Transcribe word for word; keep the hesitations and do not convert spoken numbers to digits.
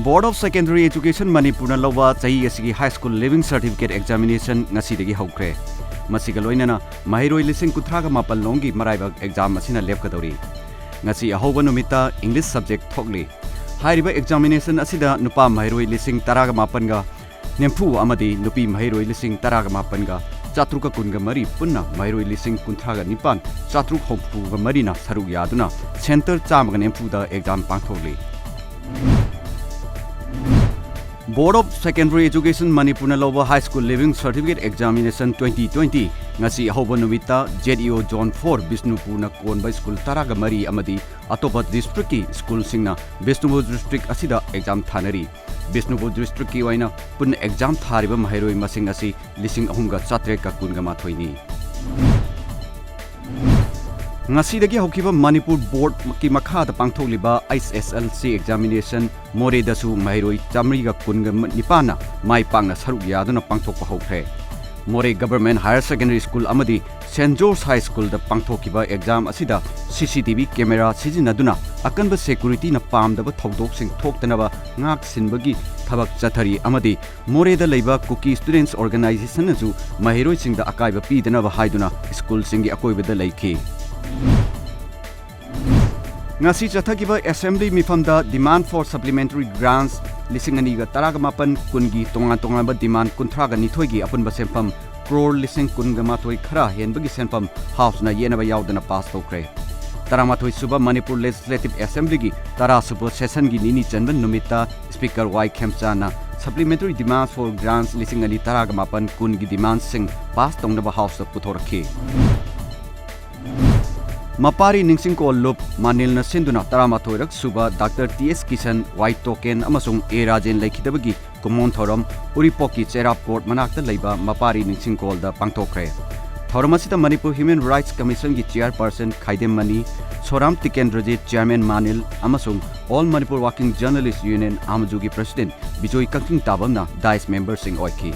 Board of Secondary Education ꯃꯅꯤꯄꯨꯔꯅ ꯂꯧꯕ ꯆꯍꯤ ꯑꯁꯤꯒꯤ High School Leaving Certificate Examination ꯉꯁꯤꯗꯒꯤ ꯍꯧꯈ꯭ꯔꯦ꯫ ꯃꯁꯤꯒ ꯂꯣꯏꯅꯅ ꯃꯍꯩꯔꯣꯏ ꯂꯤꯁꯤꯡ ꯀꯨꯟꯊ꯭ꯔꯥꯒ ꯃꯥꯄꯟ ꯂꯣꯝꯒꯤ ꯃꯔꯥꯏꯕꯛ exam ꯑꯁꯤꯅ ꯂꯦꯞꯀꯗꯧꯔꯤ꯫ ꯉꯁꯤ ꯑꯍꯧꯕ ꯅꯨꯃꯤꯠꯇ English subject ꯊꯣꯛꯂꯤ꯫ ꯍꯥꯏꯔꯤꯕ examination ꯑꯁꯤꯗ ꯅꯨꯄꯥ ꯃꯍꯩꯔꯣꯏ ꯂꯤꯁꯤꯡ ꯇꯔꯥꯒ ꯃꯥꯄꯟꯒ ꯅꯤꯐꯨ ꯑꯃꯗꯤ ꯅꯨꯄꯤ ꯃꯍꯩꯔꯣꯏ ꯂꯤꯁꯤꯡ ꯇꯔꯥꯒ ꯃꯥꯄꯟꯒ ꯆꯥꯇ꯭ꯔꯨꯛꯀ ꯀꯨꯟꯒ ꯃꯔꯤ, ꯄꯨꯟꯅ ꯃꯍꯩꯔꯣꯏ ꯂꯤꯁꯤꯡ ꯀꯨꯟꯊ꯭ꯔꯥꯒ ꯅꯤꯄꯥꯟ ꯆꯥꯇ꯭ꯔꯨꯛ ꯍꯨꯝꯐꯨꯒ ꯃꯔꯤꯅ ꯁꯔꯨꯛ ꯌꯥꯗꯨꯅ center ꯆꯥꯝꯃꯒ ꯅꯤꯐꯨꯗ exam ꯄꯥꯡꯊꯣꯛꯂꯤ꯫ Board of Secondary Education ꯃꯅꯤꯄꯨꯔꯅ ꯂꯧꯕ High School Leaving Certificate Examination twenty twenty ꯉꯁꯤ ꯑꯍꯧꯕ ꯅꯨꯃꯤꯠꯇ Z E O Zone four ꯕꯤꯁꯅꯨꯄꯨꯔꯅ ꯀꯣꯟꯕ school ꯇꯔꯥꯒ ꯃꯔꯤ ꯑꯃꯗꯤ ꯑꯇꯣꯞꯄ districtꯀꯤ schoolꯁꯤꯡꯅ ꯕꯤꯁꯅꯨꯄꯨꯔ district ꯑꯁꯤꯗ exam ꯊꯥꯅꯔꯤ꯫ ꯕꯤꯁꯅꯨꯄꯨꯔ districtꯀꯤ ꯑꯣꯏꯅ ꯄꯨꯟꯅ exam ꯊꯥꯔꯤꯕ ꯃꯍꯩꯔꯣꯏ ꯃꯁꯤꯡ ꯑꯁꯤ ꯂꯤꯁꯤꯡ ꯑꯍꯨꯝꯒ ꯆꯥꯇ꯭ꯔꯦꯠꯀ ꯀꯨꯟꯒ ꯃꯥꯊꯣꯏꯅꯤ꯫ ꯉꯁꯤꯗꯒꯤ ꯍꯧꯈꯤꯕ ꯃꯅꯤꯄꯨꯔ Boardꯀꯤ ꯃꯈꯥꯗ ꯄꯥꯡꯊꯣꯛꯂꯤꯕ H S L C examination ꯃꯣꯔꯦꯗꯁꯨ ꯃꯍꯩꯔꯣꯏ ꯆꯥꯃꯔꯤꯒ ꯀꯨꯟꯒ ꯅꯤꯄꯥꯟꯅ ꯃꯥꯏ ꯄꯥꯛꯅ ꯁꯔꯨꯛ ꯌꯥꯗꯨꯅ ꯄꯥꯡꯊꯣꯛꯄ ꯍꯧꯈ꯭ꯔꯦ꯫ ꯃꯣꯔꯦ Government Higher Secondary School ꯑꯃꯗꯤ Saint George High Schoolꯗ ꯄꯥꯡꯊꯣꯛꯈꯤꯕ exam ꯑꯁꯤꯗ C C T V camera ꯁꯤꯖꯤꯟꯅꯗꯨꯅ ꯑꯀꯟꯕ securityꯅ ꯄꯥꯝꯗꯕ ꯊꯧꯗꯣꯛꯁꯤꯡ ꯊꯣꯛꯇꯅꯕ ꯉꯥꯛ ꯁꯤꯟꯕꯒꯤ ꯊꯕꯛ ꯆꯠꯊꯔꯤ ꯑꯃꯗꯤ ꯃꯣꯔꯦꯗ ꯂꯩꯕ Kuki Students Organizationꯅꯁꯨ ꯃꯍꯩꯔꯣꯏꯁꯤꯡꯗ ꯑꯀꯥꯏꯕ ꯄꯤꯗꯅꯕ ꯍꯥꯏꯗꯨꯅ schoolꯁꯤꯡꯒꯤ ꯑꯀꯣꯏꯕꯗ ꯂꯩꯈꯤ꯫ ꯉꯁꯤ ꯆꯠꯊꯈꯤꯕ assembly ꯃꯤꯐꯝꯗ demand for supplementary grants ꯂꯤꯁꯤꯡ ꯑꯅꯤꯒ ꯇꯔꯥꯒ ꯃꯥꯄꯟ ꯀꯨꯟꯒꯤ ꯇꯣꯉꯥꯟ ꯇꯣꯉꯥꯟꯕ demand ꯀꯨꯟꯊ꯭ꯔꯥꯒ ꯅꯤꯊꯣꯏꯒꯤ ꯑꯄꯨꯟꯕ ꯁꯦꯟꯐꯝ crore ꯂꯤꯁꯤꯡ ꯀꯨꯟꯒ ꯃꯥꯊꯣꯏ ꯈꯔ ꯍꯦꯟꯕꯒꯤ ꯁꯦꯟꯐꯝ Houseꯅ ꯌꯦꯠꯅꯕ ꯌꯥꯎꯗꯅ pass ꯇꯧꯈ꯭ꯔꯦ꯫ ꯇꯔꯥꯃꯥꯊꯣꯏ ꯁꯨꯕ ꯃꯅꯤꯄꯨꯔ Legislative Assemblyꯒꯤ ꯇꯔꯥ ꯁꯨꯕ sessionꯒꯤ ꯅꯤꯅꯤ ꯆꯟꯕ ꯅꯨꯃꯤꯠꯇ Speaker Y ꯈꯦꯝꯆꯥꯟꯅ supplementary demands for grants ꯂꯤꯁꯤꯡ ꯑꯅꯤ ꯇꯔꯥꯒ ꯃꯥꯄꯟ ꯀꯨꯟꯒꯤ demandꯁꯤꯡ pass ꯇꯧꯅꯕ Houseꯇ ꯄꯨꯊꯣꯔꯛꯈꯤ꯫ ꯃꯄꯥꯔꯤ ꯅꯤꯡꯁꯤꯡꯀꯣꯜ ꯂꯨꯞ ꯃꯥꯅꯤꯜꯅ ꯁꯤꯟꯗꯨꯅ ꯇꯔꯥꯃꯥꯊꯣꯏꯔꯛ ꯁꯨꯕ Doctor T S Kishan, Y Token ꯑꯃꯁꯨꯡ A ꯔꯥꯖꯦꯟ ꯂꯩꯈꯤꯗꯕꯒꯤ ꯀꯨꯝꯑꯣꯟ ꯊꯧꯔꯝ ꯎꯔꯤꯄꯣꯛꯀꯤ ꯆꯩꯔꯥꯞ court ꯃꯅꯥꯛꯇ ꯂꯩꯕ ꯃꯄꯥꯔꯤ ꯅꯤꯡꯁꯤꯡꯀꯣꯜꯗ ꯄꯥꯡꯊꯣꯛꯈ꯭ꯔꯦ꯫ ꯊꯧꯔꯝ ꯑꯁꯤꯗ ꯃꯅꯤꯄꯨꯔ Human Rights Commissionꯒꯤ chairperson ꯈꯥꯏꯗꯦꯝ ꯃꯅꯤ, ꯁꯣꯔꯥꯝ ꯇꯤꯀꯦꯟꯗ꯭ꯔꯖꯤꯠ, chairman ꯃꯥꯅꯤꯜ ꯑꯃꯁꯨꯡ All Manipur Working Journalist Union, ꯑꯥꯃꯖꯨꯒꯤ president Bijoy ꯀꯛꯆꯤꯡ ꯇꯥꯕꯝꯅ dais memberꯁꯤꯡ ꯑꯣꯏꯈꯤ꯫